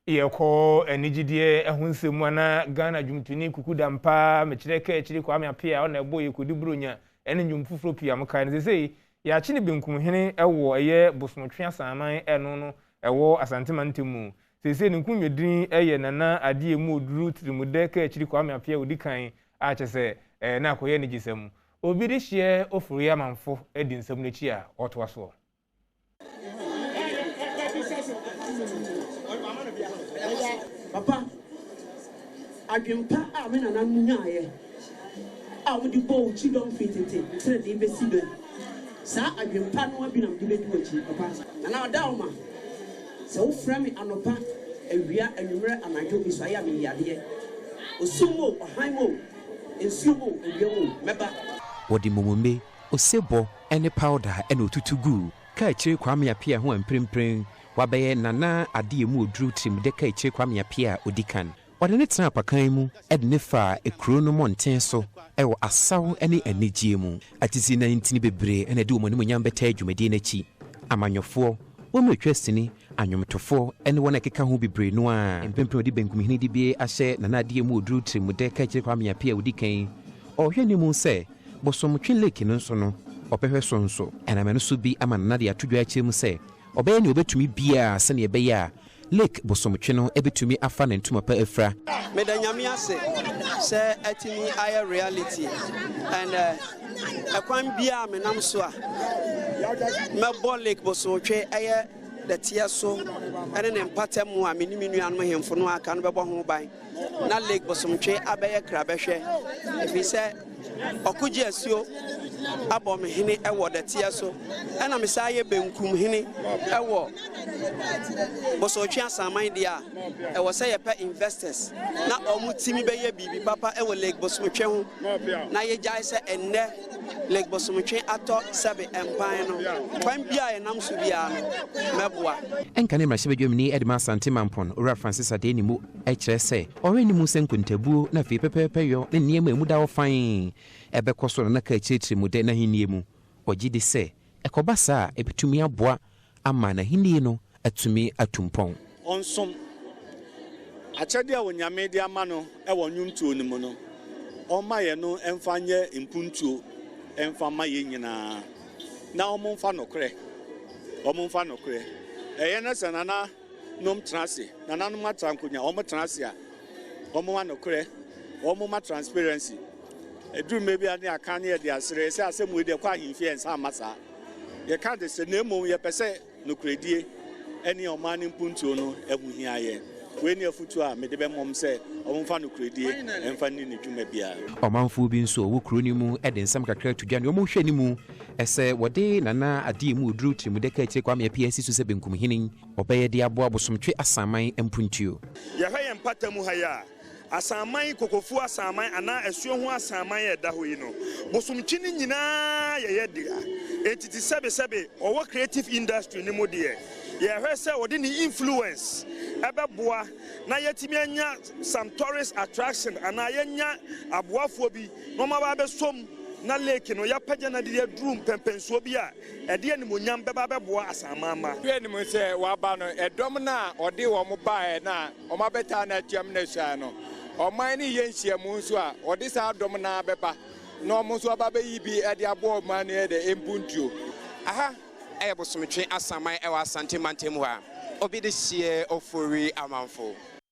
Yɛkɔ anigyedeɛ ho nsɛm mu ana Ghana dwomtoni Kuku Dampaa, mekyerɛ Kaakyire Kwame Appiah a ɔna ɛbɔ Yɛkɔdi Buronya ɛne nnwom foforɔ pii a mokae no, seesei yɛakye no benkumhene wɔ ɛyɛ Bosomtwe Asaman ɛno no ɛwɔ Asante mantam mu. Seesei ne nkonwadin yɛ Nana Adeɛ Mu Oduru Tirimudɛ Kaakyire Kwame Appiah ɔdi kan a kyɛ sɛ ɛɛ na akɔyɛ anigyesɛm. Obi de hyeɛ Ofori Amanfo di nsɛm no akyi a ɔtoa soɔ. Papa, adwempa a me nananom nyaeɛ a wɔde bɔɔ wo kyidɔm firi tete ntenenee bɛsi nnɛ, saa adwempa no ara bi na mede bɛdi w'akyi, papa. Nana Ɔdaoma, sɛ wofrɛ me anɔpa, awia, anwummerɛ, anadwo, mesuaeɛ a meyi adeɛ. Osum mu o, ɔhan mu o, nsuo mu o, awia mu o, mɛba. Wɔde mmomome, osebɔ ne powder na otutu guu Kaakyire Kwame Appiah ho a mprempren wabɛyɛ Nana Ade Emu Oduru Tirimdɛ Kaakyire Kwame Appiah a odi kan. Ɔde no tenaa apakan mu de no faa kuro no mmɔnten so wɔ asaw ne anigyeɛ mu. Atitire ne ntini bebree na ɛde wɔn animuonyam bɛtaa dwumadie no akyi, amanyɔfoɔ, wɔn a wɔtwa sini, anwomtofoɔ ne wɔn a ɛkeka ho bebree no ara. Mprempren ɔde benkumhene dibea ahyɛ Nana Ade Emu Oduru Tirimdɛ Kaakyire Kwame Appiah a odi kan. Ɔrehwɛ anim sɛ Bosomtwe Lake no nso no, ɔbɛhwɛ so nso. Ɛnam ɛno so bi ama Nana de ato dwa akyerɛ mu sɛ ɔbɛyɛ nea ɔbɛtumi biara sɛnea ɛbɛyɛ a Lake Bosomtwe no bɛtumi afa ne ntoma pa afira. Meda Nyame ase sɛ atumi ayɛ reality and ɛkwan biaa menam so a mɛbɔ Lake Bosomtwe ɛyɛ dɛteɛ so ɛne ne mpatamu a me ne me nuanom hemfo no aka no bɛbɔ ho ban na Lake Bosomtwe abɛyɛ krabɛhwɛ ɛfiri sɛ Ɔko gye asuo abɔ me hene wɔ dɛteɛ so, ɛna me san yɛ benkum hene wɔ Bosomtwe Asaman deɛ a, ɛwɔ sɛ yɛpɛ investors na wɔn timi bɛyɛ biribi papa wɔ Lake Bosomtwe ho na yɛgyae sɛ ɛnnɛ Lake Bosomtwe atɔ sɛbe mpan no, kwan biara a yɛnam so biara no mɛboa. Ɛnka ne mmarahyɛbadwamni de ma Asante Mampɔn, Owura Francis Adeenimu kyerɛ sɛ Ɔwɛn no mu sɛ nkontabuo na afei pɛpɛɛpɛyɔ ne nneɛma a emu da hɔ fann bɛkɔ so na na ka akyirikyiri mu dɛ n'ahenni mu. Ɔgye di sɛ ɛkɔba saa a, ebetumi aboa ama n'ahenni no atumi atu mpɔn. Ɔnsom akyɛdeɛ a Onyame de ama no wɔ nnwomtoɔ no mu no, ɔmma yɛn no mfa nyɛ mpuntuo mfa mma yɛn nyinaa, na wɔmfa nokorɛ, wɔmfa nokorɛ. Ɛyɛ na sɛ Nana. nom tena ase, nananom atra nkonya, wɔn tena ase a, wɔn ma nokorɛ, wɔn ma transparency. Ɛduru mmerɛ bi a ne aka ne yɛde asere sɛ asɛm wei deɛ kɔ ahemfie ɛnsa mma saa. Yɛka de sɛ na mmom yɛpɛ sɛ nokorɛdie ne ɔman no mpuntuo no ho hia yɛn. Wei ne afutuo a mede bɛma wɔn sɛ wɔmfa nokorɛdie mfa nni ne dwuma biara. Ɔmanfoɔ bi nso a wɔwɔ kuro no mu de nsɛm kakra to dwa ne wɔn hwɛ anim sɛ wɔde Nana Adeɛmu Oduro Tirimudɛ Kaakyire Kwame Appiah asi so sɛ Benkumhene. Ɔbɛyɛ de aboa Bosomtwe Asaman mpuntuo. Yɛhwɛ yɛn mpata mu ha yi a, Asaman, Kokofuo Asaman anaa Asuo ho Asaman a ɛda hɔ yi no, Bosomtwe no nyinaa yɛ yɛ dea. Enti te sɛbesɛbe ɔwɔ creative industry no mu deɛ, yɛhwɛ sɛ ɔde ne influence bɛboa na yɛatumi anya some tourist attraction anaa yɛanya aboafoɔ bi na wɔaba abɛsɔ mu na lake no yɛapagya no de aduru mpɛnpɛnsoɔ bi a Ɛde animuonyam bɛba abɛboa asaman mma. Hwɛ anim sɛ waba no, ɛdɔm no a ɔde wɔn baeɛ no a wɔabɛtaa no atuam no asuae no, ɔman no reyɛ nhyiamu nso a, ɔde saa dɔm no ara bɛba na wɔn nso aba abɛyi bi de aboa ɔman no yɛ dɛ mpuntuo. Aha yɛ Bosomtwe Asaman wɔ Asante mantam hɔ a obi de hyeɛ Ofori Amanfo.